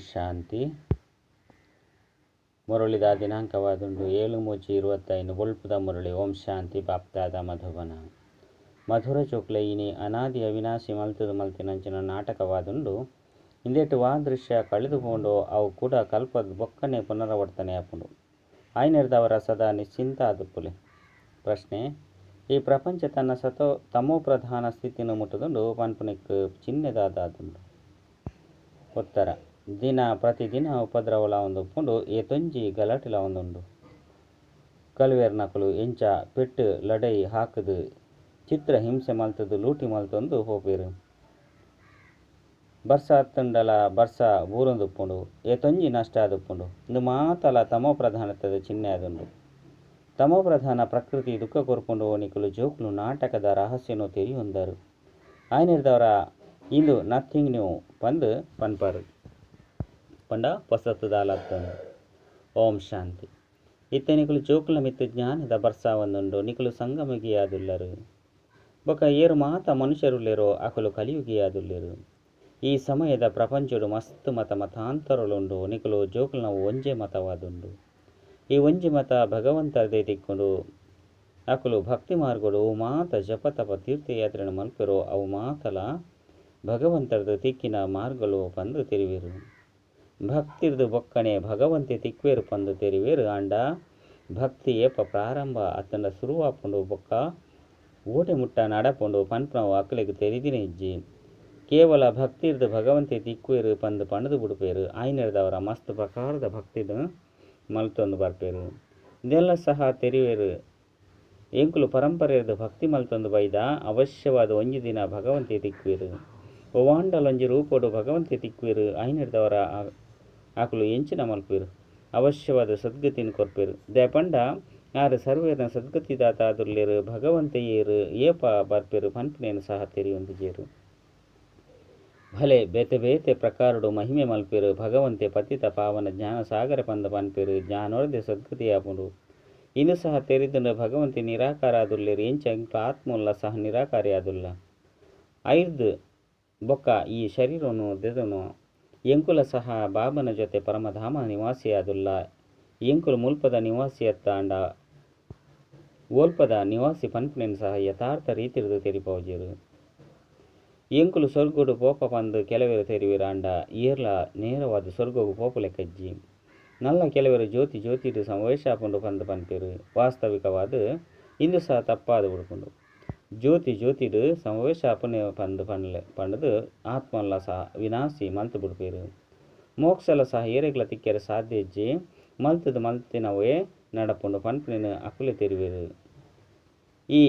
ಶಾಂತಿ. ಮುರಳಿದ ದಿನಾಂಕವಾದುಂಡು 7/3/25 ಬೊಲ್ಪುದ ಮುರಳಿ. ಓಂ ಶಾಂತಿ. ಬಾಪ್ದಾದ ಮಧುಬನ ಮಧುರ ಚೋಕ್ಲೆ ಇನಿ ಅನಾದಿ ಅವಿನಾಶಿ ಮಲ್ತದು ಮಲ್ತಿನಂಚಿನ ನಾಟಕವಾದುಂಡು. ಇಂದೆಟ್ ವಾ ದೃಶ್ಯ ಕಳೆದು ಪೋಂಡೋ ಅವು ಕೂಡ ಕಲ್ಪದ ಬೊಕ್ಕನೆ ಪುನರಾವರ್ತನೆ ಆಪುಂಡು. ಆಯ್ನೆರ್ದವರ ಸದಾ ನಿಶ್ಚಿಂತ ಆದುಪ್ಪುಲೆ. ಪ್ರಶ್ನೆ: ಈ ಪ್ರಪಂಚ ತನ್ನ ಸತೋ ತಮೋ ಪ್ರಧಾನ ಸ್ಥಿತಿನ ಮುಟ್ಟುದುಂಡು ಪನ್ಪುನೆಕ್ ಚಿಹ್ನೆದಾದುಂಡು. ಉತ್ತರ: ದಿನ ಪ್ರತಿದಿನ ಉಪದ್ರವಲ ಉಪ್ಪುಂಡು, ಏತೊಂಜಿ ಗಲಾಟೆಲ ಉಂಡು. ಕಲ್ವೇರ್ನಕುಲು ಎಂಚ ಪೆಟ್ಟು ಲಡೈ ಹಾಕುದು ಚಿತ್ರ ಹಿಂಸೆ ಮಲ್ತದು ಲೂಟಿ ಮಲ್ತೊಂದು ಪೋಪೆರು. ಬರ್ಸ ಅತ್ತುಂಡಲ ಬರ್ಸ ಬೂರೊಂದುಪ್ಪುಂಡು, ಏತೊಂಜಿ ನಷ್ಟ ಆದುಪ್ಪುಂಡು. ಇಂದು ಮಾತಲ ತಮೋ ಪ್ರಧಾನತೆದ ಚಿಹ್ನೆ ಆದುಂಡು. ತಮೋ ಪ್ರಧಾನ ಪ್ರಕೃತಿ ದುಃಖ ಕೊರ್ಪುಂಡು. ನಿಕುಲು ಜೋಕುಲು ನಾಟಕದ ರಹಸ್ಯನು ತೆರಿಯೊಂದರು. ಆಯ್ನೆರ್ದವರ ಇಂದು ನಥಿಂಗ್ ನ್ಯೂ ಪಂದ್ ಪನ್ಪರು ಪಂಡ ಪೊಸತುದಾಲತ್ತೊಂದು. ಓಂ ಶಾಂತಿ. ಇತ್ತೆ ನಿಕುಲು ಜೋಕುಲ ಮಿತ್ತು ಜ್ಞಾನದ ಬರ್ಸ ಒಂದುಂಡು. ನಿಕುಲು ಸಂಗಮಗಿಯಾದುಲ್ಲರು. ಬೊಕ ಏರು ಮಾತ ಮನುಷ್ಯರುಲ್ಲೇರೋ ಅಕುಲು ಕಲಿಯುಗಿಯಾದುಲ್ಲೇರು. ಈ ಸಮಯದ ಪ್ರಪಂಚಡು ಮಸ್ತ್ ಮತ ಮತಾಂತರಲುಂಡು. ನಿಕುಲು ಜೋಕುಲನವು ಒಂಜೇ ಮತವಾದುಂಡು. ಈ ಒಂಜಿ ಮತ ಭಗವಂತರದೇ ತಿಕ್ಕುಂಡು. ಅಕುಲು ಭಕ್ತಿ ಮಾರ್ಗಡು ಮಾತ ಜಪ ತಪ ತೀರ್ಥಯಾತ್ರೆಯನ್ನು ಮಲ್ಪೆರೋ ಅವು ಮಾತಲ ಭಗವಂತರದು ತಿಕ್ಕಿನ ಮಾರ್ಗಲು ಪಂದು ತೆರಿವೇರು. ಭಕ್ತಿರ್ದು ಬೊಕ್ಕನೆ ಭಗವಂತೆ ತಿಕ್ವೇರು ಪಂದು ತೆರಿವೇರು. ಆಂಡ ಭಕ್ತಿ ಏಪ ಪ್ರಾರಂಭ ಅತ್ತಂಡ ಸುರುವಾಪುಂಡು ಬೊಕ್ಕ ಓಟೆ ಮುಟ್ಟ ನಡಪುಂಡು ಪನ್ಪುನವು ಅಕ್ಲೆಗ್ ತೆರಿದಿನ ಇಜ್ಜಿ. ಕೇವಲ ಭಕ್ತಿರ್ದು ಭಗವಂತೆ ತಿಕ್ವೇರು ಪಂದು ಪಂಡುದು ಬುಡುಪೇರು. ಆಯ್ನೆರ್ದವರ ಮಸ್ತ್ ಪ್ರಕಾರದ ಭಕ್ತಿದ ಮಲ್ತೊಂದು ಬರ್ಪೇರು. ಇದೆಲ್ಲ ಸಹ ತೆರಿವೇರು. ಎಂಕುಲು ಪರಂಪರೆರ್ದು ಭಕ್ತಿ ಮಲ್ತೊಂದು ಬೈದ ಅವಶ್ಯವಾದ ಒಂಜಿ ದಿನ ಭಗವಂತೆ ತಿಕ್ವೇರು. ಒವಾಂಡಲೊಂಜಿ ರೂಪೊಡು ಭಗವಂತೆ ತಿಕ್ವೇರು. ಆಯ್ನೆರ್ದವರ ಆಕುಲು ಎಂಚಿನ ಮಲ್ಪೇರು, ಅವಶ್ಯವಾದ ಸದ್ಗತಿನ ಕೊರ್ಪೇರು. ದಯಪಂಡ ಆರು ಸರ್ವೇರ್ನ ಸದ್ಗತಿದಾತ ಆದುಲ್ಲೇರು. ಭಗವಂತೆ ಏರು ಏಪ ಬರ್ಪೇರು ಪನ್ಪುನೇನು ಸಹ ತೆರಿಯೊಂದಿಜೇರು. ಭಲೆ ಬೇತೆ ಬೇತೆ ಪ್ರಕಾರಡು ಮಹಿಮೆ ಮಲ್ಪೇರು. ಭಗವಂತೆ ಪತಿತ ಪಾವನ ಜ್ಞಾನ ಸಾಗರ ಪಂದ ಪನ್ಪೇರು. ಜ್ಞಾನೋರ್ದೆ ಸದ್ಗತಿಯಾಪುಂಡು. ಇನ್ನು ಸಹ ತೆರಿದುಂಡು ಭಗವಂತೆ ನಿರಾಕಾರ ಆದುಲ್ಲೇರು. ಎಂಚ ಆತ್ಮಲ್ಲ ಸಹ ನಿರಾಕಾರಿ ಆದುಲ್ಲ. ಐರ್ದು ಬೊಕ್ಕ ಈ ಶರೀರನು ದೆದನು ಎಂಕುಲ ಸಹ ಬಾಬನ ಜೊತೆ ಪರಮಧಾಮ ನಿವಾಸಿಯಾದುಲ್ಲ. ಎಂಕುಲು ಮುಲ್ಪದ ನಿವಾಸಿಯತ್ತ ಅಂಡ ಓಲ್ಪದ ನಿವಾಸಿ ಪನ್ಪುನೇನು ಸಹ ಯಥಾರ್ಥ ರೀತಿರ್ದು ತೆರಿಪೌಜೇರು. ಎಂಕುಲು ಸ್ವರ್ಗೋಡು ಪೋಪ ಪಂದು ಕೆಲವರು ತೆರಿವಿರ. ಅಂಡ ಏರ್ಲ ನೇರವಾದ ಸ್ವರ್ಗೋಗು ಪೋಪುಲೆಕಜ್ಜಿ. ನಲ್ಲ ಕೆಲವರು ಜ್ಯೋತಿ ಜ್ಯೋತಿಡು ಸಮಾವೇಶ ಪಂದು ಪನ್ಪೇರು. ವಾಸ್ತವಿಕವಾದ ಇಂದು ಸಹ ತಪ್ಪಾದ ಉಡ್ಪುಂಡು. ಜ್ಯೋತಿ ಜ್ಯೋತಿಡು ಸಮಾವೇಶ ಪಂದು ಪನ್ಲೆ ಪಂಡದು ಆತ್ಮಲ್ಲ ಸಹ ವಿನಾಸಿ ಮಲ್ತು ಬಿಡ್ಪೇರು. ಮೋಕ್ಷಲ ಸಹ ಏರೆಗ್ಲ ತಿಕ್ಕೆರೆ ಸಾಧ್ಯ ಇಜ್ಜಿ. ಮಲ್ತದು ಮಲ್ತಿನವೇ ನಡಪುಂಡು ಪನ್ಪುನೇನು ಅಕುಲೆ ತೆರಿವೇರು. ಈ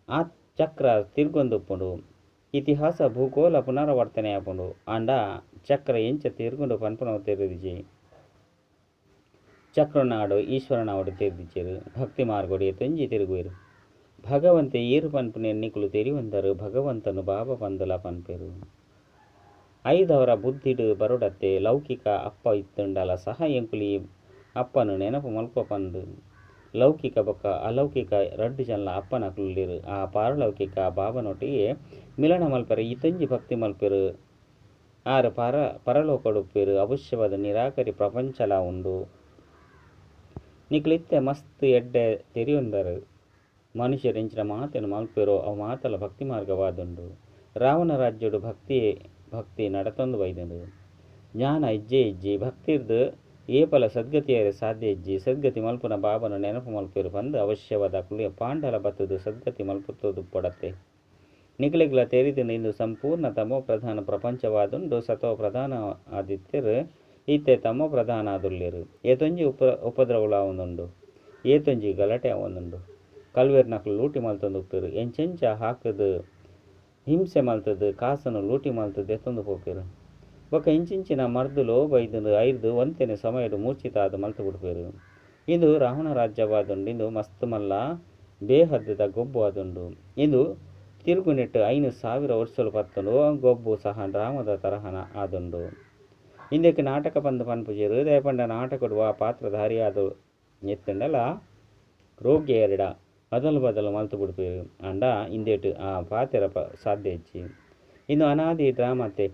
ಆ ಚಕ್ರ ತಿರ್ಗೊಂದುಪ್ಪುಂಡು. ಇತಿಹಾಸ ಭೂಗೋಳ ಪುನರಾವರ್ತನೆ ಆಪುಂಡು. ಆಂಡ ಚಕ್ರ ಎಂಚ ತಿರ್ಗೊಂಡು ಪನ್ಪುನವು ತೆರಿದಿಜಿ. ಚಕ್ರನಾಡು ಈಶ್ವರನಾಡು ತೆರಿದಿಜೇರು. ಭಕ್ತಿ ಮಾರ್ಗೋಡು ಏತೊಂಜಿ ತಿರುಗುವೆರು. ಭಗವಂತೆ ಏರು ಪನ್ಪುನೆ ನಿಕುಲು ತೆರಿವಂದರು. ಭಗವಂತನು ಬಾಬಾ ಪಂದುಲ ಪನ್ಪೇರು. ಐದವರ ಬುದ್ಧಿಡು ಬರುಡತ್ತೆ. ಲೌಕಿಕ ಅಪ್ಪ ಇತ್ತುಂಡಲ ಸಹ ಎಂಕುಲಿ ಅಪ್ಪನು ನೆನಪು ಮಲ್ಪ ಪಂದು. ಲೌಕಿಕ ಬೊಕ್ಕ ಅಲೌಕಿಕ ರಡ್ಡು ಜನಲ ಅಪ್ಪನ ಅಕುಲುಲ್ಲೇರು. ಆ ಪಾರಲೌಕಿಕ ಬಾಬನೊಟ್ಟಿಗೆ ಮಿಲನ ಮಲ್ಪೆರೆ ಈತೊಂಜಿ ಭಕ್ತಿ ಮಲ್ಪೆರು. ಆರು ಪರಲೋಕಡುಪ್ಪೇರು. ಅವಶ್ಯವಾದ ನಿರಾಕರಿ ಪ್ರಪಂಚಲ ಉಂಡು. ನಿಕುಲಿತ್ತೆ ಮಸ್ತ್ ಎಡ್ಡೆ ತೆರಿಯೊಂದರು. ಮನುಷ್ಯರು ಎಂಚಿನ ಮಾತೆನು ಮಲ್ಪೆರೋ ಅವು ಮಾತಲ ಭಕ್ತಿ ಮಾರ್ಗವಾದುಂಡು. ರಾವಣ ರಾಜ್ಯಡು ಭಕ್ತಿ ಭಕ್ತಿ ನಡತೊಂದು ಬೈದುಂಡು. ಜ್ಞಾನ ಇಜ್ಜೆ ಇಜ್ಜಿ. ಭಕ್ತಿರ್ದು ಏಪಲ ಸದ್ಗತಿಯರೆ ಸಾಧ್ಯ ಇಜ್ಜಿ. ಸದ್ಗತಿ ಮಲ್ಪುನ ಬಾಬನ ನೆನಪು ಮಲ್ಪೆರು ಪಂದು ಅವಶ್ಯವಾದ ಅಕುಲು ಪಾಂಡಲ ಬತ್ತದು ಸದ್ಗತಿ ಮಲ್ಪುತ್ತೋದು ಪಡತ್ತೆ. ನಿಕುಲೆಗ್ಲ ತೆರಿದು ಇಂದು ಸಂಪೂರ್ಣ ತಮೋ ಪ್ರಧಾನ ಪ್ರಪಂಚವಾದುಂಡು. ಸತೋ ಪ್ರಧಾನ ಆದಿತ್ಯರು ಇತ್ತೆ ತಮೋ ಪ್ರಧಾನ ಆದುಲ್ಲೇರು. ಏತೊಂಜಿ ಉಪದ್ರವಲ ಒಂದುಂಡು, ಏತೊಂಜಿ ಗಲಾಟೆ ಒಂದುಂಡು. ಕಲ್ವೇರ್ನಕುಲು ಲೂಟಿ ಮಲ್ತೊಂದು ಉಪ್ಪೇರು. ಎಂಚೆಂಚ ಹಾಕದು ಹಿಂಸೆ ಮಲ್ತದು ಕಾಸನ್ನು ಲೂಟಿ ಮಲ್ತದು ಎತ್ತೊಂದು ಪೋಪೇರು. ಬೊಕ್ಕ ಇಂಚಿಂಚಿನ ಮರ್ದುಲು ಬೈದು ಐರ್ದು ಒಂತೆನೆ ಸಮಯಡು ಮೂರ್ಛಿತ ಆದ್ ಮಲ್ತು ಬಿಡ್ಪೇರು. ಇದು ರಾವಣ ರಾಜ್ಯವಾದುಂಡು. ಇಂದು ಮಸ್ತ್ ಮಲ್ಲ ಬೇಹದ್ದದ ಗೊಬ್ಬು ಆದುಂಡು. ಇಂದು ತಿರುಗುನೆಟ್ಟು 5000 ವರ್ಷಲು ಪತ್ತುಂಡು. ಗೊಬ್ಬು ಸಹ ಡ್ರಾಮದ ತರಹನ ಆದುಂಡು. ಇಂದಕ್ಕೆ ನಾಟಕ ಪಂದು ಪನ್ಪುಜೇರು. ದಯಪಂಡ ನಾಟಕಡು ಆ ಪಾತ್ರಧಾರಿ ಆದು ಎತ್ತುಂಡಲ ರೋಗ್ಯ ಎರಡ ಅದಲು ಬದಲು ಮಲ್ತು ಬಿಡ್ಪೇರು. ಅಂಡ ಇಂದೇಟು ಆ ಪಾತ್ರ ಸಾಧ್ಯ ಇಜ್ಜಿ. ಇನ್ನು ಅನಾದಿ ಡ್ರಾಮತೆ.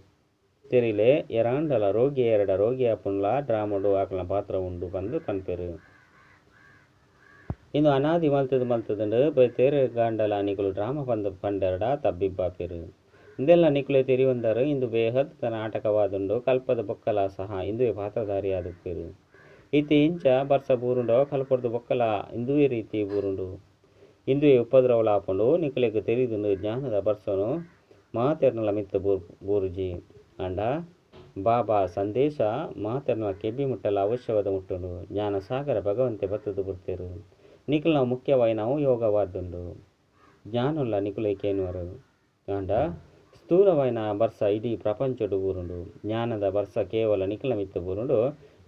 ತೆರಿಲೆ ಏರಾಂಡಲ ರೋಗಿ ಆಯೆರ್ಡ ರೋಗಿ ಆಪುಂಡ್ಲಾ ಡ್ರಾಮೊಡು ಆಕಲ್ನ ಪಾತ್ರ ಉಂಡು ಪಂದ್ ಪನ್ಪೆರ್. ಇಂದು ಅನಾದಿ ಮಲ್ತ್ದ್ ಮಲ್ತ್ದ್ಂಡ್. ಬೇತೇರೆಗಾಂಡಲ ನಿಕುಲು ಡ್ರಾಮ ಪಂದ್ ಪಂಡರ್ಡ ತಬ್ಬಿಬ್ಬಾಪೆರ್. ಉಂದೆನ್ಲಾ ನಿಕುಲೇ ತೆರಿಯೊಂದರ್. ಇಂದು ಬೇಹದ್ದ ನಾಟಕವಾದುಂಡು. ಕಲ್ಪದ ಬೊಕ್ಕಲಾ ಸಹ ಇಂದುವೇ ಪಾತ್ರಧಾರಿಯಾದುಪ್ಪುವೆರ್. ಇತ್ತೆ ಎಂಚ ಬರ್ಸ ಬೂರುಂಡೋ ಕಲ್ಪೊಡ್ದು ಬೊಕ್ಕಲಾ ಇಂದುವೇ ರೀತಿ ಬೂರುಂಡು. ಇಂದುವೇ ಉಪದ್ರವಲಾ ಆಪುಂಡು. ನಿಕಲೆಗ್ ತೆರಿದುಂಡು ಜ್ಞಾನದ ಬರ್ಸೊನು ಮಾತೆರ್ನಲ ಮಿತ್ತ್ ಬೂರುಜಿ. ಆಂಡ ಬಾಬಾ ಸಂದೇಶ ಮಾತೆರ್ನಲ ಕೆಬಿ ಮುಟ್ಟಲ ಅವಶ್ಯವಾದ್ ಮುಟ್ಟುಂಡು. ಜ್ಞಾನ ಸಾಗರ ಭಗವಂತೆ ಬತ್ತುದು ಬುಡ್ತೆರ್. ನಿಕಲ್ನ ಮುಖ್ಯವಾಯಿನವು ಯೋಗವಾದುಂಡು. ಜ್ಞಾನೊಲ್ಲ ನಿಕುಲೇ ಕೇನುವರು. ಆಂಡ ಸ್ಥೂಲವಾಯಿನ ಬರ್ಸ ಇಡೀ ಪ್ರಪಂಚೊಡು ಬೂರುಂಡು. ಜ್ಞಾನದ ಬರ್ಸ ಕೇವಲ ನಿಕಲ್ನ ಮಿತ್ತ್ ಬೂರುಂಡು.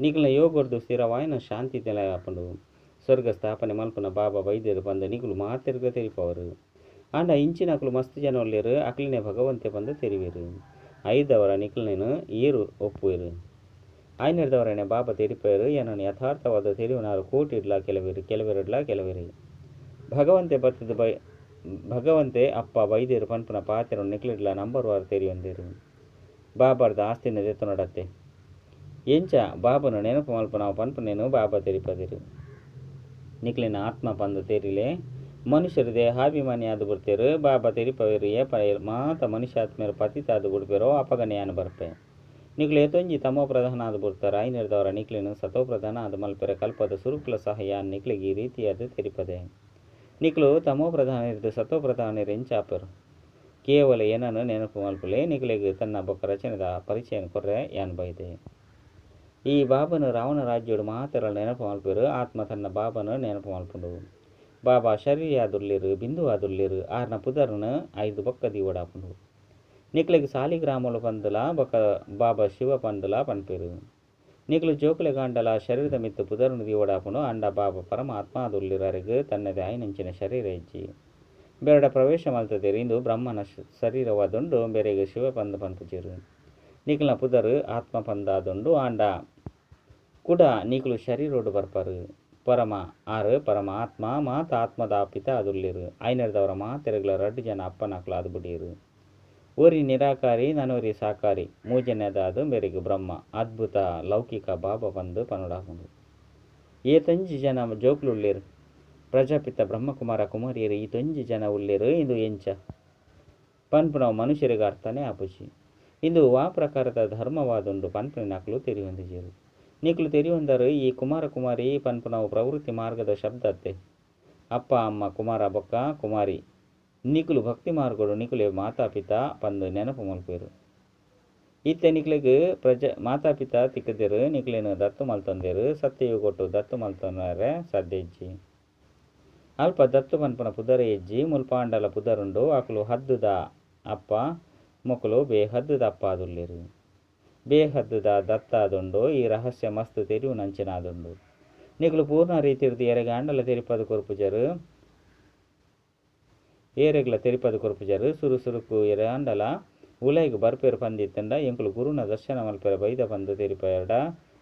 ನಿಕಲ್ನ ಯೋಗರ್ದು ಸ್ಥಿರವಾಯಿನ ಶಾಂತಿ ನೆಲೆಯಾಪುಂಡು. ಸ್ವರ್ಗ ಸ್ಥಾಪನೆ ಮಲ್ಪುನ ಬಾಬಾ ಬೈದೆರ್ ಪಂದ್ ನಿಕುಲು ಮಾತೆರ್ಗ್ಲ ತೆರಿಪಾವರು. ಆಂಡ ಇಂಚಿನಕುಲು ಮಸ್ತ್ ಜನ ಉಲ್ಲೆರ್. ಅಕ್ಲೆನೇ ಭಗವಂತೆ ಪಂದ್ ತೆರಿವೆರ್. ಐದವರ ನಿಕಲ್ನೇನ್ ಏರ್ ಒಪ್ಪುವೆರ್. ಆಯ್ನೆರ್ದವರನೆ ಬಾಬಾ ತೆರಿಪಾಯೆರ್. ಎನನ್ ಯಥಾರ್ಥವಾದ ತೆರಿಯುನಾರು ಕೋಟಿಡ್ಲಾ ಕೆಲವೆರ್ ಕೆಲವೆರಡ್ಲಾ ಕೆಲವೆರ್. ಭಗವಂತೆ ಬತ್ತುದು ಬೈ ಭಗವಂತೆ ಅಪ್ಪ ಬೈದೆರ್ ಪನ್ಪುನ ಪಾತೆರೊ ನಿಕ್ಲೆಡ್ಲಾ ನಂಬರ್ ವಾರ್ ತೆರಿಯೊಂದೆರ್. ಬಾಬಾರ್ದ ಆಸ್ತಿನ ದೆತ್ತೊನಡತ್ತೆ. ಎಂಚ ಬಾಬನ ನೆನಪು ಮಲ್ಪುನವು ಪನ್ಪುನೇನು ಬಾಬಾ ತೆರಿಪದೆರ್. ನಿಕ್ಲೆನ ಆತ್ಮ ಪಂದ್ ತೆರಿಲೆ. ಮನುಷ್ಯರು ದೇಹಾಭಿಮಾನಿ ಆದ್ ಬುಡ್ತೆರ್. ಬಾಬಾ ತೆರಿಪವೆರ್ ಏಪ ಮಾತ ಮನುಷ್ಯಾತ್ಮೆರ್ ಪತಿತ ಆದ್ ಬುಡ್ಪೆರೋ ಅಪಗನೆ ಯಾನ್ ಬರ್ಪೆ. ನಿಕುಲು ಏತೊಂಜಿ ತಮೋ ಪ್ರಧಾನ ಆದ್ ಬುಡ್ತಾರ ಐನೆರ್ದವರ ನಿಕ್ಲೆನ್ ಸತೋ ಪ್ರಧಾನ ಆದ್ ಮಲ್ಪೆರೆ ಕಲ್ಪದ ಸುರುಕುಲ ಸಹ ಯಾನ್ ನಿಕ್ಲೆಗ್ ಈ ರೀತಿಯಾದ್ ತೆರಿಪದೆ. ನಿಕುಲು ತಮೋ ಪ್ರಧಾನಿರ್ದ್ ಸತೋ ಪ್ರಧಾನಿರ್ ಎಂಚ ಆಪೆರ್. ಕೇವಲ ಏನನ್ನು ನೆನಪು ಮಲ್ಪುಲೆ. ನಿಕಲೆಗ್ ತನ್ನ ಬೊಕ್ಕ ರಚನೆದ ಪರಿಚಯನ ಕೊರ್ರೆ ಯಾನ್ ಬೈದೆ. ಈ ಬಾಬನ ರಾವಣ ರಾಜ್ಯೋಡು ಮಾತೆರ್ಲ ನೆನಪು ಮಲ್ಪುವೆರ್. ಆತ್ಮ ತನ್ನ ಬಾಬನ ನೆನಪು ಮಲ್ಪುಂಡು. ಬಾಬಾ ಶರೀರಿಯಾದುಲ್ಲೆರ್ ಬಿಂದು ಆದುಲ್ಲೆರ್. ಆರ್ನ ಪುದರ್ನ್ ಐದು ಬೊಕ್ಕ ದೀವೊಡಾಪುಂಡು. ನಿಕ್ಲೆಗ್ ಸಾಲಿಗ್ರಾಮಲು ಪಂದಲ ಬೊಕ್ಕ ಬಾಬಾ ಶಿವ ಪಂದಲ ಪನ್ಪೆರ್. ನಿಕುಲು ಜೋಕುಲೆಗಾಂಡಲ ಶರೀರದ ಮಿತ್ತ್ ಪುದರ್ನ್ ದೀವೊಡಾಪುಂಡು. ಆಂಡ ಬಾಬಾ ಪರಮಾತ್ಮ ಆದುಲ್ಲೆರ್. ಅರೆಗ್ ತನ್ನದೇ ಆಯಿನಂಚಿನ ಶರೀರ ಇಜ್ಜಿ. ಬೆರಡ ಪ್ರವೇಶ ಮಲ್ತದೆರ್. ಇಂದು ಬ್ರಹ್ಮನ ಶರೀರವಾದುಂಡು. ಬೆರೆಗ್ ಶಿವ ಪಂದ್ ಪನ್ಪುಜೆರ್. ನಿಕಲ್ನ ಪುದರ್ ಆತ್ಮ ಪಂದಾದುಂಡು. ಆಂಡ ಕುಡ ನಿಕುಲು ಶರೀರೊಡು ಬರ್ಪರ್. ಪರಮ ಆರ್ ಪರಮ ಆತ್ಮ ಮಾತ ಆತ್ಮದ ಪಿತ ಆದುಲ್ಲೆರ್. ಐನೆರ್ದವರ ಮಾತೆರೆಗ್ಲ ರಡ್ಡ್ ಜನ ಅಪ್ಪನಕುಲು ಆದ್ ಬುಡಿಯೆರ್. ಒರಿ ನಿರಾಕಾರಿ ನನೊರಿ ಸಾಕಾರಿ. ಮೂಜನೇದಾದ್ ಮೇರೆಗ್ ಬ್ರಹ್ಮ ಅದ್ಭುತ ಲೌಕಿಕ ಬಾಬಾ ಪಂದ್ ಪನೊಡಾಪುಂಡು. ಏತೊಂಜಿ ಜನ ಜೋಕುಲುಲ್ಲೆರ್. ಪ್ರಜಾಪಿತ ಬ್ರಹ್ಮಕುಮಾರ ಕುಮಾರಿಯರು ಈತೊಂಜಿ ಜನ ಉಲ್ಲೆರ್. ಇಂದು ಎಂಚ ಪನ್ಪುನವು ಮನುಷ್ಯರಿಗೆ ಅರ್ಥನೇ ಆಪುಜಿ. ಇಂದು ವಾ ಪ್ರಕಾರದ ಧರ್ಮವಾದುಂಡು ಪನ್ಪುನಕುಲು ತೆರಿಯೊಂದಿಜೆರ್. ನಿಕುಲು ತೆರಿಯೊಂದರು ಈ ಕುಮಾರ ಕುಮಾರಿ ಪನ್ಪುನವು ಪ್ರವೃತ್ತಿ ಮಾರ್ಗದ ಶಬ್ದ ಅತ್ತೆ. ಅಪ್ಪ ಅಮ್ಮ ಕುಮಾರ ಬೊಕ್ಕ ಕುಮಾರಿ ನಿಕುಲು ಭಕ್ತಿ ಮಾರ್ಗಡು ನಿಕುಲೆ ಮಾತಾಪಿತ ಪಂದ್ ನೆನಪು ಮಲ್ಪುವೆರ್. ಇತ್ತೆ ನಿಕ್ಲೆಗ್ ಪ್ರಜಾ ಮಾತಾಪಿತ ತಿಕ್ಕದೆರ್. ನಿಕ್ಲೆನ್ ದತ್ತು ಮಲ್ತೊಂದೆರ್. ಸತ್ಯಯುಗೊಟ್ಟು ದತ್ತು ಮಲ್ತೊನರೆ ಸಾಧ್ಯ ಇಜ್ಜಿ. ಅಲ್ಪ ದತ್ತು ಪನ್ಪುನ ಪುದರೇ ಇಜ್ಜಿ. ಮುಲ್ಪ ಆಂಡಲ ಪುದರುಂಡು. ಅಕುಲು ಹದ್ದುದ ಅಪ್ಪ ಮೊಕುಲು ಬೇಹದ್ದುದ ಅಪ್ಪ ಆದುಲ್ಲೆರ್. ಬೇಹದ್ದುದ ದತ್ತಾದುಂಡು. ಈ ರಹಸ್ಯ ಮಸ್ತ್ ತೆರಿಯುನಂಚಿನಾದುಂಡು. ನಿಕುಲು ಪೂರ್ಣ ರೀತಿರ್ದ್ ಎರೆಗಾಂಡಲ ತೆರಿಪಾದ್ ಕೊರ್ಪುಜರ್. ಏರೆಗ್ಲ ತೆರಿಪಾದ್ ಕೊರ್ಪುಜರ್. ಸುರು ಸುರುಕು ಎರಾಂಡಲ ಉಲೈಗ್ ಬರ್ಪೆರ್ ಪಂದಿತ್ತಂಡ ಎಂಕುಲು ಗುರುನ ದರ್ಶನ ಮಲ್ಪೆರೆ ಬೈದ ಪಂದ್ ತೆರಿಪಾಯೆರ್ಡ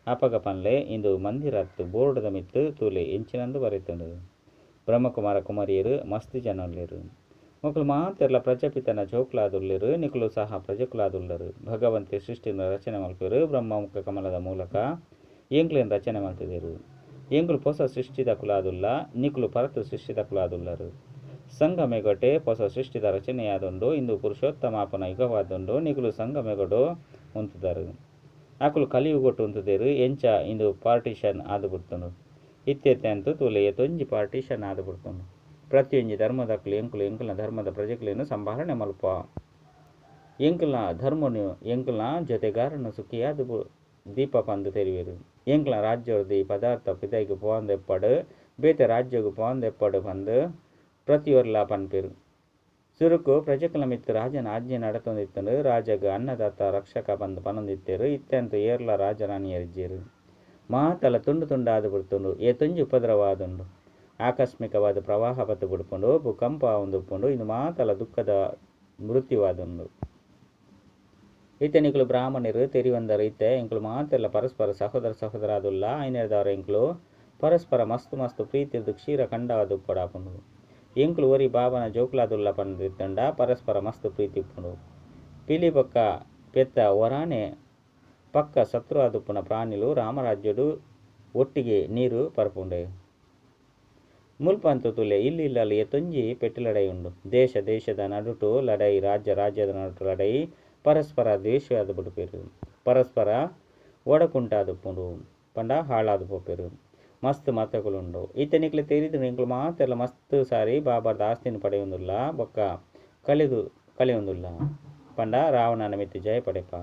ಅಪಗ ಪನ್ಲೆ ಇಂದು ಮಂದಿರತ್ತ್ ಬೋರ್ಡ್ದ ಮಿತ್ತ್ ತೂಲೆ ಎಂಚಿನಂದ್ ಬರೆತ್ಂಡ್. ಬ್ರಹ್ಮಕುಮಾರ ಕುಮಾರಿಯರು ಮಸ್ತ್ ಜನ ಉಲ್ಲೆರ್. ಮೊಕುಲು ಮಾತೆರ್ಲ ಪ್ರಜಾಪಿತನ ಜೋಕುಲಾದುಲ್ಲೆರ್. ನಿಕುಲು ಸಹ ಪ್ರಜೆಕುಲಾದುಲ್ಲರ್. ಭಗವಂತೆ ಸೃಷ್ಟಿನ ರಚನೆ ಮಲ್ಪೆರ್. ಬ್ರಹ್ಮ ಮುಖ ಕಮಲದ ಮೂಲಕ ಎಂಕ್ಲೆನ್ ರಚನೆ ಮಲ್ತುದೆರ್. ಎಂಕುಲು ಪೊಸ ಸೃಷ್ಟಿದಕುಲಾದುಲ್ಲ. ನಿಕುಲು ಪರತ್ ಸೃಷ್ಟಿದಕುಲಾದುಲ್ಲರ್. ಸಂಗಮೆಗಟೆ ಪೊಸ ಸೃಷ್ಟಿದ ರಚನೆಯಾದುಂಡು. ಇಂದು ಪುರುಷೋತ್ತಮಾಪನ ಯುಗವಾದುಂಡು. ನಿಕುಲು ಸಂಗಮೆಗಡು ಉಂತುದರು. ಅಕುಲು ಕಲಿಯುಗೊಟ್ಟು ಉಂತುದೆರ್. ಎಂಚ ಇಂದು ಪಾರ್ಟಿಷನ್ ಆದ್ ಬುಡ್ತುಂಡು. ಇತ್ತೆ ಅಂತೂ ತೂಲೆ ಏತೊಂಜಿ ಪಾರ್ಟಿಷನ್ ಆದ್ ಬುಡ್ತುಂಡು. ಪ್ರತಿಯೊಂಜಿ ಧರ್ಮದಕುಲು ಎಂಕುಲು ಎಂಕಲ್ನ ಧರ್ಮದ ಪ್ರಜೆಕುಲೆನ್ ಸಂಭಾಳನೆ ಮಲ್ಪ. ಎಂಕಲ್ನ ಧರ್ಮನು ಎಂಕಲ್ನ ಜೊತೆಗಾರನ ಸುಖಿಯಾದ ದೀಪ ಪಂದ್ ತೆರಿವೆರ್. ಎಂಕಲ್ನ ರಾಜ್ಯೊರ್ದು ಈ ಪದಾರ್ಥ ಪಿದಯಿಗ್ ಪೋವಂದೆಪ್ಪಡ್ ಬೇತೆ ರಾಜ್ಯಗ್ ಪೋವಂದೆಪ್ಪಡ್ ಪಂದ್ ಪ್ರತಿಯೊರ್ಲ ಪನ್ಪೆರ್. ಸುರುಕು ಪ್ರಜೆಕುಲ್ನ ಮಿತ್ತ್ ರಾಜನ ಆಜ್ಞೆ ನಡತೊಂದಿತ್ತ್ಂಡ್. ರಾಜಗ್ ಅನ್ನದಾತ ರಕ್ಷಕ ಪಂದ್ ಪನೊಂದಿತ್ತೆರ್. ಇತ್ತೆ ಅಂತೂ ಏರ್ಲ ರಾಜರಾಣಿಯರಿಜ್ಜೆರ್. ಮಾತಲ ತುಂಡು ತುಂಡಾದ್ ಬುಡ್ತುಂಡು. ಏತೊಂಜಿ ಉಪದ್ರವ ಆದುಂಡು. ಆಕಸ್ಮಿಕವಾದ್ ಪ್ರವಾಹ ಬತ್ತ್ ಬುಡ್ಪುಂಡು. ಭೂಕಂಪ ಆವೊಂದುಪ್ಪುಂಡು. ಇಂದು ಮಾತಲ ದುಃಖದ ಮೃತ್ಯುವಾದುಂಡು. ಇತ್ತೆ ನಿಕುಲು ಬ್ರಾಹ್ಮಣರು ತೆರಿಯೊಂದರು. ಇತ್ತೆ ಎಂಕುಲು ಮಾತೆರ್ಲ ಪರಸ್ಪರ ಸಹೋದರ ಸಹೋದರ ಆದುಲ್ಲ. ಐನೆರ್ದವರ ಎಂಕುಲು ಪರಸ್ಪರ ಮಸ್ತ್ ಮಸ್ತ್ ಪ್ರೀತಿರ್ದ್ ಕ್ಷೀರ ಖಂಡವಾದುಪ್ಪೊಡಾಪುಂಡು. ಎಂಕುಲು ಒರಿ ಬಾಬನ ಜೋಕುಲಾದುಲ್ಲ ಪಂದಿತ್ತಂಡ ಪರಸ್ಪರ ಮಸ್ತ್ ಪ್ರೀತಿ ಉಪ್ಪುಂಡು. ಪಿಲಿ ಬೊಕ್ಕ ಪೆತ್ತ ಒರಾನೆ ಪಕ್ಕ ಸತ್ರು ಆದುಪ್ಪುನ ಪ್ರಾಣಿಲು ರಾಮರಾಜ್ಯೊಡು ಒಟ್ಟಿಗೆ ನೀರು ಪರ್ಪುಂಡೆ. ಮುಲ್ಪಂತು ತುಲೆ ಇಲ್ಲ್ ಇಲ್ಲಲ್ ಏತೊಂಜಿ ಪೆಟ್ಟ್ ಲಡಾಯಿ ಉಂಡು. ದೇಶ ದೇಶದ ನಡುಟು ಲಡಾಯಿ, ರಾಜ್ಯ ರಾಜ್ಯದ ನಡುಟು ಲಡಾಯಿ, ಪರಸ್ಪರ ದ್ವೇಷ ಆದ್ ಬುಡ್ಪೆರ್. ಪರಸ್ಪರ ಒಡಕುಂಟಾದುಪ್ಪುಂಡು ಪಂಡ ಹಾಳಾದ್ ಪೋಪೆರ್. ಮಸ್ತ್ ಮತಕುಲುಂಡು. ಇತ್ತೆ ನಿಕ್ಲೆ ತೆರಿದು ಎಂಕುಲು ಮಾತೆರ್ಲ ಮಸ್ತ್ ಸಾರಿ ಬಾಬಾರ್ದ ಆಸ್ತಿನ ಪಡೆಯೊಂದುಲ್ಲ ಬೊಕ್ಕ ಕಳೆದು ಕಳೆಯೊಂದುಲ್ಲ ಪಂಡ ರಾವಣನ ಮಿತ್ತ್ ಜಯ ಪಡೆಪ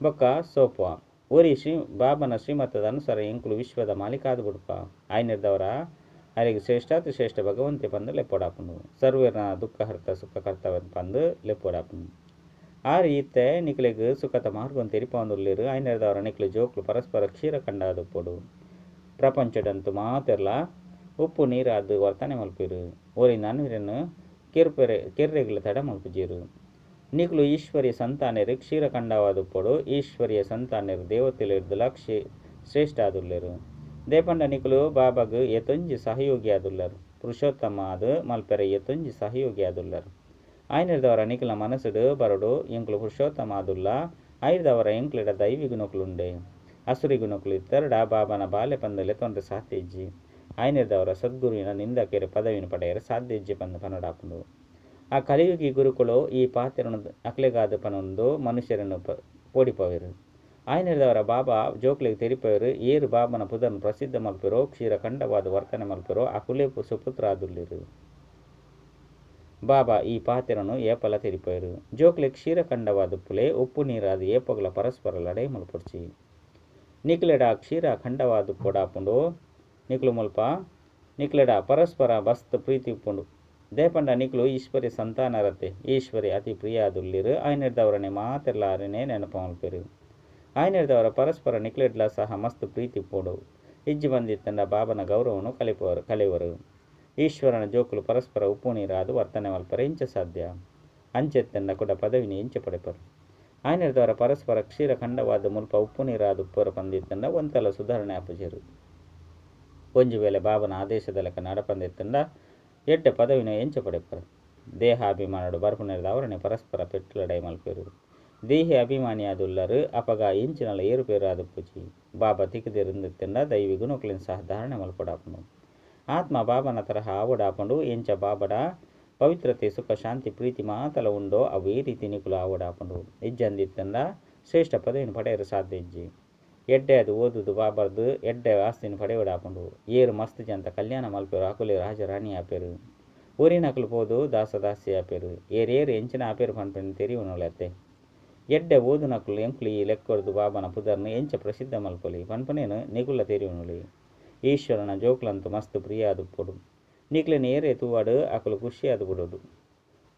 ಬೊಕ್ಕ ಸೋಪುವ. ಒರಿ ಶ್ರೀ ಬಾಬನ ಶ್ರೀಮತದ ಅನುಸಾರ ಎಂಕುಲು ವಿಶ್ವದ ಮಾಲೀಕಾದ್ ಬುಡ್ಪ. ಆಯ್ನೆರ್ದವರ ಅರೆಗ್ ಶ್ರೇಷ್ಠಾತಿ ಶ್ರೇಷ್ಠ ಭಗವಂತೆ ಪಂದ್ ಲೆಪ್ಪೊಡಾಪುಂಡು. ಸರ್ವೇರ್ನ ದುಃಖ ಹರ್ತ ಸುಖ ಕರ್ತವ್ಯ ಪಂದ್ ಲೆಪ್ಪೊಡಾಪುಂಡು. ಆರ್ ಇತ್ತೆ ನಿಕ್ಲೆಗ್ ಸುಖತ ಮಾರ್ಗನ್ ತೆರಿಪಾವೊಂದುಲ್ಲೆರ್. ಆಯ್ನೆರ್ದವರ ನಿಕ್ಲೆ ಜೋಕುಲು ಪರಸ್ಪರ ಕ್ಷೀರ ಕಂಡಾದುಪ್ಪೊಡು. ಪ್ರಪಂಚದಂತು ಮಾತೆರ್ಲ ಉಪ್ಪು ನೀರಾದ್ ವರ್ತನೆ ಮಲ್ಪೆರ್. ಒರಿ ನನ್ವಿರನ್ ಕೆರ್ಪೆರೆ ಕೆರ್ರೆಗ್ಲ ತಡ ಮಲ್ಪುಜೆರ್. ನಿಕುಲು ಈಶ್ವರ್ಯ ಸಂತಾನೆರ್ ಕ್ಷೀರ ಕಂಡವಾದುಪ್ಪೊಡು. ಈಶ್ವರ್ಯ ಸಂತಾನೆರ್ ದೇವತೆಲೆರ್ದಲ ಶ್ರೇಷ್ಠ ಆದುಲ್ಲೆರ್. ದೇಪಂಡ ನಿಕುಲು ಬಾಬಾಗ್ ಏತೊಂಜಿ ಸಹಯೋಗಿ ಆದುಲ್ಲರ್. ಪುರುಷೋತ್ತಮ ಆದ್ ಮಲ್ಪೆರೆ ಏತೊಂಜಿ ಸಹಯೋಗಿ ಆದುಲ್ಲರ್. ಆಯ್ನೆರ್ದವರ ನಿಕುಲ್ನ ಮನಸ್ಸುಡು ಬರೊಡು ಎಂಕುಲು ಪುರುಷೋತ್ತಮ ಆದುಲ್ಲ. ಐರ್ದವರ ಎಂಕ್ಲೆಡ ದೈವಿ ಗುಣಕುಲುಂಡೆ. ಅಸುರಿ ಗುಣಕುಲು ಇತ್ತರ್ಡ ಬಾಬಾನ ಬಾಲೆ ಪಂದ್ ಲೆತ್ತೊಂಡ್ರೆ ಸಾಧ್ಯ ಇಜ್ಜಿ. ಆಯ್ನೆರ್ದವರ ಸದ್ಗುರುವಿನ ನಿಂದಕೆರೆ ಪದವಿನ ಪಡೆಯರೆ ಸಾಧ್ಯ ಇಜ್ಜಿ ಪಂದ್ ಪನೊಡಾಪುಂಡು. ಆ ಕಲಿಯುಗಿ ಗುರುಕುಲು ಈ ಪಾತೆರನು ಅಕ್ಲೆಗಾದ್ ಪನೊಂದು ಮನುಷ್ಯರನ್ನು ಪೋಡಿಪವೆರ್. ಆಯ್ನೆರ್ದವರ ಬಾಬಾ ಜೋಕ್ಲೆಗ್ ತೆರಿಪವೆರ್. ಏರ್ ಬಾಬನ ಪುದರ್ನ್ ಪ್ರಸಿದ್ಧ ಮಲ್ಪೆರೋ ಕ್ಷೀರ ಖಂಡವಾದ ವರ್ತನೆ ಮಲ್ಪೆರೋ ಅಕುಲೇ ಸುಪುತ್ರ ಆದುಲ್ಲೆರ್. ಬಾಬಾ ಈ ಪಾತೆರನು ಏಪಲ ತೆರಿಪವೆರ್. ಜೋಕ್ಲೆ ಕ್ಷೀರ ಖಂಡವಾದುಪ್ಪುಲೆ ಉಪ್ಪು ನೀರಾದ್ ಏಪಗ್ಲ ಪರಸ್ಪರ ಲಡಾಯಿ ಮಲ್ಪೊಡ್ಚಿ. ನಿಕ್ಲೆಡ ಕ್ಷೀರ ಖಂಡವಾದುಪ್ಪೊಡಾಪುಂಡು. ನಿಕ್ಲು ಮುಲ್ಪ ನಿಕ್ಲೆಡ ಪರಸ್ಪರ ಬಸ್ತ್ ಪ್ರೀತಿ ಉಪ್ಪುಂಡು. ದೇಪಂಡ ನಿಕ್ಲು ಈಶ್ವರ್ಯ ಸಂತಾನರತೆ. ಈಶ್ವರಿ ಅತಿ ಪ್ರಿಯ ಆದುಲ್ಲೆರ್. ಆಯ್ನೆರ್ದವರನೆ ಮಾತೆರ್ಲ ಅರೆನೇ ನೆನಪು ಮಲ್ಪೆರ್. ಆಯ್ನೆರ್ದವರ ಪರಸ್ಪರ ನಿಕ್ಲೆಡ್ಲ ಸಹ ಮಸ್ತ್ ಪ್ರೀತಿ ಉಪ್ಪುಂಡು. ಇಜ್ಜಿ ಬಂದಿತ್ತಂಡ ಬಾಬನ ಗೌರವನು ಕಲಿಪವರು ಕಳೆಯುವರು. ಈಶ್ವರನ ಜೋಕುಲು ಪರಸ್ಪರ ಉಪ್ಪು ನೀರಾದ್ ವರ್ತನೆ ಮಲ್ಪರೆ ಇಂಚ ಸಾಧ್ಯ. ಅಂಚೆತ್ತಂಡ ಕೂಡ ಪದವಿನ ಇಂಚ ಪಡೆಪರು. ಆಯ್ನೆರ್ದವರ ಪರಸ್ಪರ ಕ್ಷೀರ ಖಂಡವಾದ ಮುಲ್ಪ ಉಪ್ಪು ನೀರಾದ್ ಉಪ್ಪರ ಪಂದಿತ್ತಂಡ ಒಂತಲ ಸುಧಾರಣೆ ಆಪುಜೆರ್. ಒಂಜಿ ವೇಳೆ ಬಾಬನ ಆದೇಶದ ಲೆಕ್ಕ ನಡಪಂದಿತ್ತಂಡ ಎಡ್ಡೆ ಪದವಿನ ಎಂಚ ಪಡೆಪರು. ದೇಹಾಭಿಮಾನಡು ಬರ್ಪುನೆರ್ದವರನೆ ಪರಸ್ಪರ ಪೆಟ್ಟು ಲಡಾಯಿ ಮಲ್ಪೆರು. ದೇಹಿ ಅಭಿಮಾನಿ ಆದುಲ್ಲರ್. ಅಪಗ ಎಂಚಿನಲ ಏರುಪೇರು ಆದುಪ್ಪುಜಿ. ಬಾಬಾ ತಿಕ್ಕುದೆರಿಂದಿತ್ತಂಡ ದೈವಿ ಗುಣಕುಲೆನ್ ಸಹ ಧಾರಣೆ ಮಲ್ಪೊಡಾಪುಂಡು. ಆತ್ಮ ಬಾಬನ ತರಹ ಆವೊಡಾಪುಂಡು. ಎಂಚ ಬಾಬಡ ಪವಿತ್ರತೆ ಸುಖ ಶಾಂತಿ ಪ್ರೀತಿ ಮಾತಲ ಉಂಡೋ ಅವೇ ರೀತಿ ನಿಕುಲು ಆವೊಡಾಪುಂಡು. ಇಜ್ಜಂದಿತ್ತಂಡ ಶ್ರೇಷ್ಠ ಪದವಿನ ಪಡೆಯರೆ ಸಾಧ್ಯ ಇಜ್ಜಿ. ಎಡ್ಡೆ ಅದು ಓದುದು ಬಾಬರ್ದು ಎಡ್ಡೆ ಆಸ್ತಿನ ಪಡೆಯೊಡಾಪುಂಡು. ಏರು ಮಸ್ತ್ ಜಂತ ಕಲ್ಯಾಣ ಮಲ್ಪೆರು ಅಕುಲೆ ರಾಜರಾಣಿ ಆಪೆರು. ಊರಿನಕುಲು ಪೋದು ದಾಸ ದಾಸಿ ಆಪೆರು. ಏರೇರು ಎಂಚಿನ ಆಪೆರು ಪನ್ಪಿನ ತೆರಿಯುನಲತ್ತೆ. ಎಡ್ಡೆ ಓದುನಕುಲು ಎಂಕುಲು ಈ ಲೆಕ್ಕೊರ್ದು ಬಾಬನ ಪುದರ್ನ ಎಂಚ ಪ್ರಸಿದ್ಧ ಮಲ್ಪೊಲಿ ಪನ್ಪನೇನು ನಿಕುಲ ತೆರಿಯುನಲಿ. ಈಶ್ವರನ ಜೋಕ್ಲಂತು ಮಸ್ತ್ ಪ್ರಿಯ ಆದುಪ್ಪೊಡು. ನಿಕ್ಲೆನ ಏರೇ ತೂವಡ್ ಅಕುಲು ಖುಷಿಯಾದ್ ಬುಡೊಡು.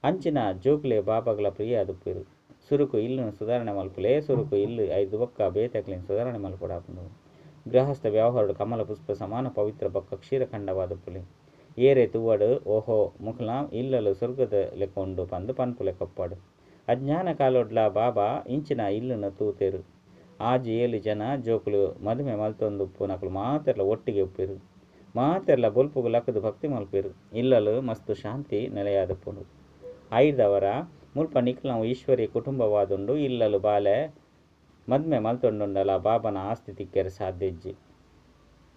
ಅಂಚಿನ ಜೋಕ್ಲೆ ಬಾಬಾಗ್ಲ ಪ್ರಿಯ ಆದುಪ್ಪೆರು. ಸುರುಕು ಇಲ್ಲುನು ಸುಧಾರಣೆ ಮಲ್ಪುಲೆ. ಸುರುಕು ಇಲ್ಲು ಐದು ಬೊಕ್ಕ ಬೇತೆಕ್ಲೆನ್ ಸುಧಾರಣೆ ಮಲ್ಪೊಡಾಪುಂಡು. ಗೃಹಸ್ಥ ವ್ಯವಹಾರಡು ಕಮಲ ಪುಷ್ಪ ಸಮಾನ ಪವಿತ್ರ ಬೊಕ್ಕ ಕ್ಷೀರ ಖಂಡವಾದುಪ್ಪುಲೆ. ಏರೇ ತೂವಡ್ ಓಹೋ ಮುಖಲ ಇಲ್ಲಲು ಸ್ವರ್ಗದ ಲೆಕ್ಕ ಉಂಡು ಪಂದ್ ಪನ್ಪು ಲೆಕ್ಕಪ್ಪಾಡು. ಅಜ್ಞಾನ ಕಾಲೊಡ್ಲ ಬಾಬಾ ಇಂಚಿನ ಇಲ್ಲುನು ತೂತೆರು. 6 7 ಜನ ಜೋಕುಲು ಮದುಮೆ ಮಲ್ತೊಂದುಪ್ಪುನಕುಲು ಮಾತೆರ್ಲ ಒಟ್ಟಿಗೆ ಉಪ್ಪೆರು. ಮಾತೆರ್ಲ ಬೊಲ್ಪುಗು ಲಕ್ಕುದು ಭಕ್ತಿ ಮಲ್ಪೆರು. ಇಲ್ಲಲು ಮಸ್ತ್ ಶಾಂತಿ ನೆಲೆಯಾದುಪ್ಪುಂಡು. ಐರ್ದವರ ಮುಲ್ಪ ನಿಕ್ಲ್ನ ಈಶ್ವರ್ಯ ಕುಟುಂಬವಾದುಂಡು. ಇಲ್ಲಲು ಬಾಲೆ ಮದ್ಮೆ ಮಲ್ತೊಂಡುಂಡಲ ಬಾಬನ ಆಸ್ತಿ ತಿಕ್ಕೆರೆ ಸಾಧ್ಯ ಇಜ್ಜಿ.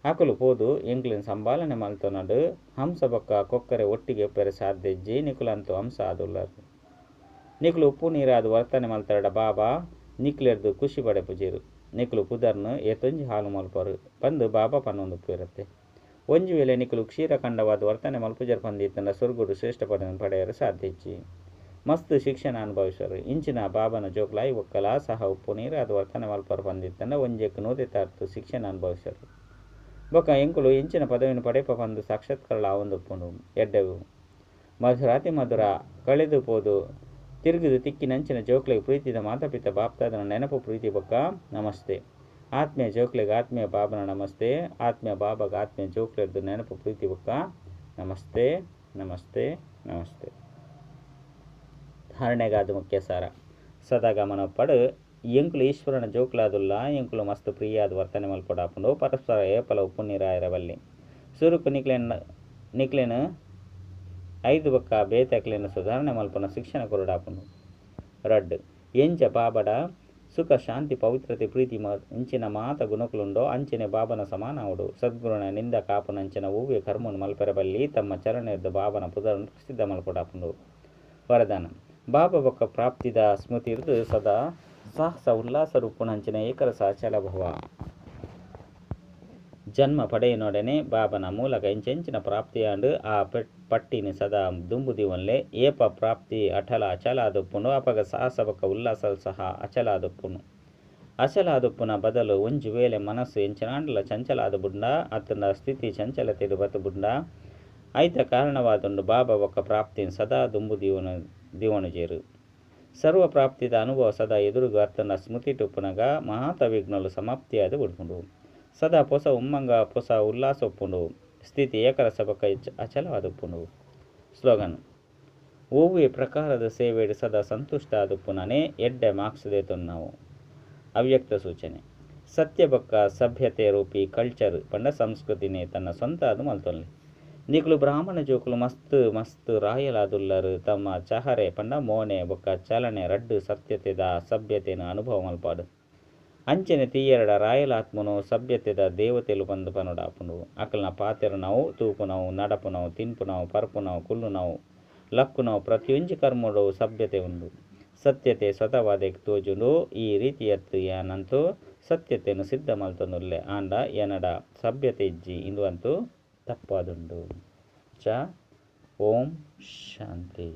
ಅಕುಲು ಪೋದು ಎಂಕ್ಲೆನ್ ಸಂಭಾಲನೆ ಮಲ್ತೊನಡು. ಹಂಸ ಬೊಕ್ಕ ಕೊಕ್ಕರೆ ಒಟ್ಟಿಗೆ ಉಪ್ಪೆರೆ ಸಾಧ್ಯ ಇಜ್ಜಿ. ನಿಕುಲಂತೂ ಹಂಸ ಆದುಲ್ಲರು. ನಿಕುಲು ಉಪ್ಪು ನೀರಾದ್ ವರ್ತನೆ ಮಲ್ತರಡ ಬಾಬಾ ನಿಕ್ಲೆರ್ದು ಖುಷಿ ಪಡೆಪುಜೆರು. ನಿಕುಲು ಪುದರ್ನು ಏತೊಂಜಿ ಹಾಳು ಮಲ್ಪರು ಪಂದ್ ಬಾಬಾ ಪನೊಂದುಪ್ಪೆರತ್ತೆ. ಒಂಜಿ ವೇಳೆ ನಿಕುಲು ಕ್ಷೀರ ಖಂಡವಾದ ವರ್ತನೆ ಮಲ್ಪುಜರ್ ಪಂದಿತ್ತಂಡ ಸ್ವರ್ಗಡು ಶ್ರೇಷ್ಠ ಪಡೆಯರೆ ಸಾಧ್ಯ ಇಜ್ಜಿ. ಮಸ್ತ್ ಶಿಕ್ಷಣ ಅನುಭವಿಸರು. ಇಂಚಿನ ಬಾಬನ ಜೋಕ್ಲಾಯಿ ಒಕ್ಕಲ ಸಹ ಉಪ್ಪು ನೀರಾದ್ ವರ್ತನೆ ಮಲ್ಪರು ಪಂದಿತ್ತಂಡ ಒಂಜೆಕ್ ನೂದೆತಾರ್ತು ಶಿಕ್ಷಣ ಅನುಭವಿಸರು. ಬೊಕ್ಕ ಎಂಕುಲು ಇಂಚಿನ ಪದವಿನ ಪಡೆಪ ಪಂದು ಸಾಕ್ಷಾತ್ಕಾರ ಆವೊಂದುಪ್ಪುಂಡು. ಎಡ್ಡೆವು ಮಧುರಾತಿ ಮಧುರ ಕಳೆದು ಪೋದು ತಿರುಗಿದು ತಿಕ್ಕಿನಂಚಿನ ಜೋಕ್ಲೆಗ್ ಪ್ರೀತಿದ ಮಾತಾಪಿತ ಬಾಪ್ತಾದನ ನೆನಪು ಪ್ರೀತಿ ಬೊಕ್ಕ ನಮಸ್ತೆ. ಆತ್ಮೀಯ ಜೋಕ್ಲೆಗ್ ಆತ್ಮೀಯ ಬಾಬನ ನಮಸ್ತೆ. ಆತ್ಮೀಯ ಬಾಬಾಗ ಆತ್ಮೀಯ ಜೋಕ್ಲೆರ್ದು ನೆನಪು ಪ್ರೀತಿ ಬೊಕ್ಕ ನಮಸ್ತೆ ನಮಸ್ತೆ ನಮಸ್ತೆ. ಧಾರಣೆಗಾದ ಮುಖ್ಯ ಸಾರ ಸದಾ ಗಮನ ಪಡು. ಎಂಕುಲು ಈಶ್ವರನ ಜೋಕ್ಲಾದುಲ್ಲ. ಎಂಕುಲು ಮಸ್ತ್ ಪ್ರಿಯಾದ ವರ್ತನೆ ಮಲ್ಪೊಡಾಪುಂಡು. ಪರಸ್ಪರ ಏಪಲ ಉಪ್ಪು ನೀರಾಯರಬಲ್ಲಿ. ಸುರುಕು ನಿಕ್ಲೆನ್ ಐದು ಬೊಕ್ಕ ಬೇತೆಕ್ಲೆನ್ ಸುಧಾರಣೆ ಮಲ್ಪುನ ಶಿಕ್ಷಣ ಕೊರಡಾಪುಂಡು. ರಡ್ಡ್ ಎಂಚ ಬಾಬಡ ಸುಖ, ಶಾಂತಿ, ಪವಿತ್ರತೆ, ಪ್ರೀತಿ ಇಂಚಿನ ಮಾತ ಗುಣಕುಲುಂಡೋ ಅಂಚನೆ ಬಾಬನ ಸಮಾನ ಆವೊಡು. ಸದ್ಗುರುನ ನಿಂದ ಕಾಪುನಂಚಿನ ಒವ್ವೆ ಕರ್ಮನ್ ಮಲ್ಪೆರೆ ಬಲ್ಲಿ ತಮ್ಮ ಚಲನೆರ್ದ್ ಬಾಬನ ಪುದರ್ನ್ ಪ್ರಸಿದ್ಧ ಮಲ್ಪೊಡಾಪುಂಡು. ವರದಾನ ಬಾಬಾ ಬೊಕ್ಕ ಪ್ರಾಪ್ತಿದ ಸ್ಮೃತಿರ್ದ್ ಸದಾ ಸಾಹಸ ಉಲ್ಲಾಸ ರೂಪುನಂಚಿನ ಏಕರಸ ಅಚಲ ಭವ. ಜನ್ಮ ಪಡೆಯಿನೊಡನೆ ಬಾಬನ ಮೂಲಕ ಎಂಚೆಂಚಿನ ಪ್ರಾಪ್ತಿಯಾಂಡ್ ಆ ಪಟ್ಟಿನ ಸದಾ ದುಂಬು ದೀವೊನ್ಲೆ. ಏಪ ಪ್ರಾಪ್ತಿ ಅಟಲ ಅಚಲ ಆದುಪ್ಪುಂಡು ಅಪಗ ಸಾಹಸ ಬೊಕ್ಕ ಉಲ್ಲಾಸ ಸಹ ಅಚಲ ಆದುಪ್ಪುಂಡು. ಅಚಲ ಆದುಪ್ಪುನ ಬದಲು ಒಂಜಿ ವೇಳೆ ಮನಸ್ಸು ಎಂಚಿನಾಂಡಲ ಚಂಚಲ ಆದ್ ಬುಡ್ಂಡ ಅತ್ತಂಡ ಸ್ಥಿತಿ ಚಂಚಲತೆಡ್ ಬತ್ತ್ ಬುಡ್ಂಡ ಐತ ಕಾರಣವಾದುಂಡು ಬಾಬಾ ಬೊಕ್ಕ ಪ್ರಾಪ್ತಿನ್ ಸದಾ ದುಂಬು ದೀವೊನುಜೆರ್. ಸರ್ವ ಪ್ರಾಪ್ತಿದ ಅನುಭವ ಸದಾ ಎದುರುಗು ಅತ್ತಂಡ ಸ್ಮೃತಿಟ್ ಉಪ್ಪುನಗ ಮಾತ ವಿಘ್ನಲು ಸಮಾಪ್ತಿಯಾದ್ ಬುಡ್ಪುಂಡು. ಸದಾ ಪೊಸ ಉಮ್ಮಂಗ ಪೊಸ ಉಲ್ಲಾಸ ಉಪ್ಪುಂಡು. ಸ್ಥಿತಿ ಏಕರಸ ಬೊಕ್ಕ ಅಚಲವಾದುಪ್ಪುಂಡು. ಸ್ಲೋಗನ್ ಒವ್ವೆ ಪ್ರಕಾರದ ಸೇವೆಡ್ ಸದಾ ಸಂತುಷ್ಟ ಆದುಪ್ಪುನನೇ ಎಡ್ಡೆ ಮಾರ್ಕ್ಸ್ ದೇತೊನ್ನಾವು. ಅವ್ಯಕ್ತ ಸೂಚನೆ ಸತ್ಯ ಬೊಕ್ಕ ಸಭ್ಯತೆ ರೂಪಿ ಕಲ್ಚರ್ ಪಂಡ ಸಂಸ್ಕೃತಿನೇ ತನ್ನ ಸ್ವಂತ ಅದು ಮಲ್ತೊನ್ಲೆ. ನಿಕುಲು ಬ್ರಾಹ್ಮಣ ಜೋಕುಲು ಮಸ್ತ್ ಮಸ್ತ್ ರಾಯಲಾದುಲ್ಲರ್. ತಮ್ಮ ಚಹರೆ ಪಂಡ ಮೋನೆ ಬೊಕ್ಕ ಚಲನೆ ರಡ್ಡ್ ಸತ್ಯತೆದ ಸಭ್ಯತೆನ್ ಅನುಭವ ಮಲ್ಪಾಡು. ಅಂಚನೆ ತೀಯೆರಡ ರಾಯಲ್ ಆತ್ಮನು ಸಭ್ಯತೆದ ದೇವತೆಲು ಪಂದ್ ಪನೊಡಾಪುಂಡು. ಅಕಲ್ನ ಪಾತೆರುನವು, ತೂಪುನವು, ನಡಪುನವು, ತಿನ್ಪುನವು, ಪರ್ಪುನವು, ಕುಲ್ಲುನವು, ಲಕ್ಕುನವು ಪ್ರತಿಯೊಂಜಿ ಕರ್ಮಡು ಸಭ್ಯತೆ ಉಂಡು. ಸತ್ಯತೆ ಸ್ವತಃವಾದ್ ತೋಜುಂಡು. ಈ ರೀತಿಯತ್ ಯಾನಂತೂ ಸತ್ಯತೆನ್ ಸಿದ್ಧ ಮಲ್ತೊಂದುಲ್ಲೆ ಆಂಡ ಎನಡ ಸಭ್ಯತೆ ಇಜ್ಜಿ ಇಂದು ಅಂತೂ ತಪ್ಪಾದುಂಡು. ಚ ಓಂ ಶಾಂತಿ.